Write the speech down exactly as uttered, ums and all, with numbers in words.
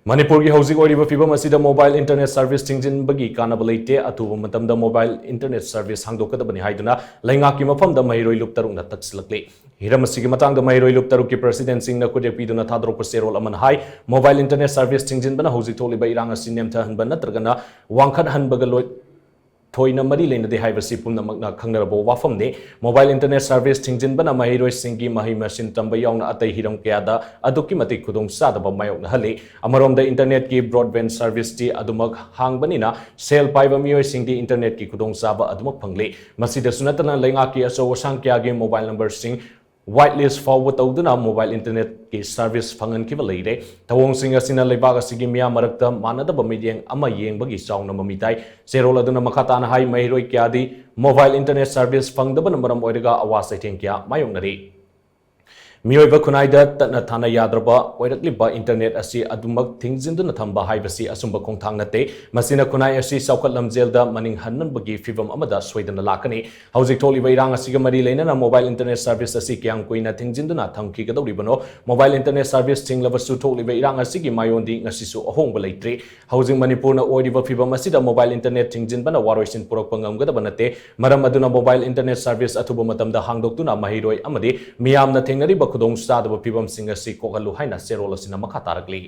ꯃꯅꯤꯄꯨꯔꯒꯤ ꯍꯧꯖꯤꯛ ꯑꯣꯏꯔꯤꯕ ꯐꯤꯕꯝ ꯑꯁꯤꯗ mobile internet service ꯊꯤꯡꯖꯤꯟꯕꯒꯤ ꯀꯥꯟꯅꯕ ꯂꯩꯇꯦ꯫ ꯑꯊꯨꯕ ꯃꯇꯝꯗ mobile internet service ꯍꯥꯡꯗꯣꯛꯀꯗꯕꯅꯤ ꯍꯥꯏꯗꯨꯅ ꯂꯩꯉꯥꯛꯀꯤ ꯃꯐꯝꯗ ꯃꯍꯩꯔꯣꯏ ꯂꯨꯞ ꯇꯔꯨꯛꯅ ꯇꯛꯁꯤꯜꯂꯛꯂꯤ꯫ ꯍꯤꯔꯝ ꯑꯁꯤꯒꯤ ꯃꯇꯥꯡꯗ ꯃꯍꯩꯔꯣꯏ ꯂꯨꯞ ꯇꯔꯨꯛꯀꯤ president ꯁꯤꯡꯅ ꯈꯨꯠꯌꯦꯛ ꯄꯤꯗꯨꯅ ꯊꯥꯗꯣꯔꯛꯄ ꯆꯦꯔꯣꯜ ꯑꯃꯅ ꯍꯥꯏ, mobile internet service ꯊꯤꯡꯖꯤꯟꯕꯅ ꯍꯧꯖꯤꯛ ꯊꯣꯛꯂꯤꯕ ꯏꯔꯥꯡ ꯑꯁꯤ ꯅꯦꯝꯊꯍꯟꯕ ꯅꯠꯇ꯭ꯔꯒꯅ ꯋꯥꯡꯈꯠꯍꯟꯕꯒ ꯂꯣꯏ-, ꯊꯣꯏꯅ ꯃꯔꯤ ꯂꯩꯅꯗꯦ ꯍꯥꯏꯕꯁꯤ ꯄꯨꯝꯅꯃꯛꯅ ꯈꯪꯅꯔꯕ ꯋꯥꯐꯝꯅꯤ꯫ Mobile internet service ꯊꯤꯡꯖꯤꯟꯕꯅ ꯃꯍꯩꯔꯣꯏꯁꯤꯡꯒꯤ ꯃꯍꯩ ꯃꯁꯤꯡ ꯇꯝꯕ ꯌꯥꯎꯅ ꯑꯇꯩ ꯍꯤꯔꯝ ꯀꯌꯥꯗ ꯑꯗꯨꯛꯀꯤ ꯃꯇꯤꯛ ꯈꯨꯗꯣꯡꯆꯥꯗꯕ ꯃꯥꯌꯣꯛꯅꯍꯜꯂꯤ꯫ ꯑꯃꯔꯣꯝꯗ internetꯀꯤ broadband serviceꯇꯤ ꯑꯗꯨꯃꯛ ꯍꯥꯡꯕꯅꯤꯅ ꯁꯦꯜ ꯄꯥꯏꯕ ꯃꯤꯑꯣꯏꯁꯤꯡꯗꯤ internetꯀꯤ ꯈꯨꯗꯣꯡꯆꯥꯕ ꯑꯗꯨꯃꯛ ꯐꯪꯂꯤ꯫ ꯃꯁꯤꯗꯁꯨ ꯅꯠꯇꯅ ꯂꯩꯉꯥꯛꯀꯤ ꯑꯆꯧ ꯑꯁꯥꯡ ꯀꯌꯥꯒꯤ mobile numberꯁꯤꯡ whitelist ꯐꯥꯎꯕ ꯇꯧꯗꯨꯅ mobile internetꯀꯤ service ꯐꯪꯍꯟꯈꯤꯕ ꯂꯩꯔꯦ꯫ ꯊꯧꯑꯣꯡꯁꯤꯡ ꯑꯁꯤꯅ ꯂꯩꯕꯥꯛ ꯑꯁꯤꯒꯤ ꯃꯤꯌꯥꯝ ꯃꯔꯛꯇ ꯃꯥꯟꯅꯗꯕ ꯃꯤꯠꯌꯦꯡ ꯑꯃ ꯌꯦꯡꯕꯒꯤ ꯆꯥꯎꯅ ꯃꯃꯤ ꯇꯥꯏ꯫ ꯆꯦꯔꯣꯜ ꯑꯗꯨꯅ ꯃꯈꯥ ꯇꯥꯅ ꯍꯥꯏ, ꯃꯍꯩꯔꯣꯏ ꯀꯌꯥꯗꯤ mobile internet service ꯐꯪꯗꯕꯅ ꯃꯔꯝ ꯑꯣꯏꯔꯒ ꯑꯋꯥ ꯆꯩꯊꯦꯡ ꯀꯌꯥ ꯃꯥꯌꯣꯛꯅꯔꯤ꯫ ꯃꯤꯑꯣꯏꯕ ꯈꯨꯟꯅꯥꯏꯗ ꯇꯠꯅ ꯊꯥꯅ ꯌꯥꯗ꯭ꯔꯕ ꯑꯣꯏꯔꯛꯂꯤꯕ internet ꯑꯁꯤ ꯑꯗꯨꯃꯛ ꯊꯤꯡꯖꯤꯟꯗꯨꯅ ꯊꯝꯕ ꯍꯥꯏꯕꯁꯤ ꯑꯆꯨꯝꯕ ꯈꯣꯡꯊꯥꯡ ꯅꯠꯇꯦ꯫ ꯃꯁꯤꯅ ꯈꯨꯟꯅꯥꯏ ꯑꯁꯤ ꯆꯥꯎꯈꯠ ꯂꯝꯖꯦꯜꯗ ꯃꯅꯤꯡ ꯍꯟꯍꯟꯕꯒꯤ ꯐꯤꯚꯝ ꯑꯃꯗ ꯁꯣꯏꯗꯅ ꯂꯥꯛꯀꯅꯤ꯫ ꯍꯧꯖꯤꯛ ꯊꯣꯛꯂꯤꯕ ꯏꯔꯥꯡ ꯑꯁꯤꯒ ꯃꯔꯤ ꯂꯩꯅꯅ mobile internet service ꯑꯁꯤ ꯀꯌꯥꯝ ꯀꯨꯏꯅ ꯊꯤꯡꯖꯤꯟꯗꯨꯅ ꯊꯝꯈꯤꯒꯗꯧꯔꯤꯕꯅꯣ? Mobile internet service ꯊꯤꯡꯂꯕꯁꯨ ꯊꯣꯛꯂꯤꯕ ꯏꯔꯥꯡ ꯑꯁꯤꯒꯤ ꯃꯥꯌꯣꯟꯗꯤ ꯉꯁꯤꯁꯨ ꯑꯍꯣꯡꯕ ꯂꯩꯇ꯭ꯔꯤ꯫ ꯍꯧꯖꯤꯛ ꯃꯅꯤꯄꯨꯔꯅ ꯑꯣꯏꯔꯤꯕ ꯐꯤꯚꯝ ꯑꯁꯤꯗ mobile internet ꯊꯤꯡꯖꯤꯟꯕꯅ ꯋꯥꯔꯣꯏꯁꯤꯟ ꯄꯨꯔꯛꯄ ꯉꯝꯒꯗꯕ ꯅꯠꯇꯦ꯫ ꯃꯔꯝ ꯑꯗꯨꯅ mobile internet service ꯑꯊꯨꯕ ꯃꯇꯝꯗ ꯍꯥꯡꯗꯣꯛꯇꯨꯅ ꯃꯍꯩꯔꯣꯏ ꯑꯃꯗꯤ ꯃꯤꯌꯥꯝꯅ ꯊꯦꯡꯅꯔꯤꯕ ꯈꯨꯗꯣꯡꯆꯥꯗꯕ ꯐꯤꯚꯝꯁꯤꯡ ꯑꯁꯤ ꯀꯣꯛꯍꯜꯂꯨ ꯍꯥꯏꯅ ꯆꯦꯔꯣꯜ ꯑꯁꯤꯅ ꯃꯈꯥ ꯇꯥꯔꯛꯂꯤ꯫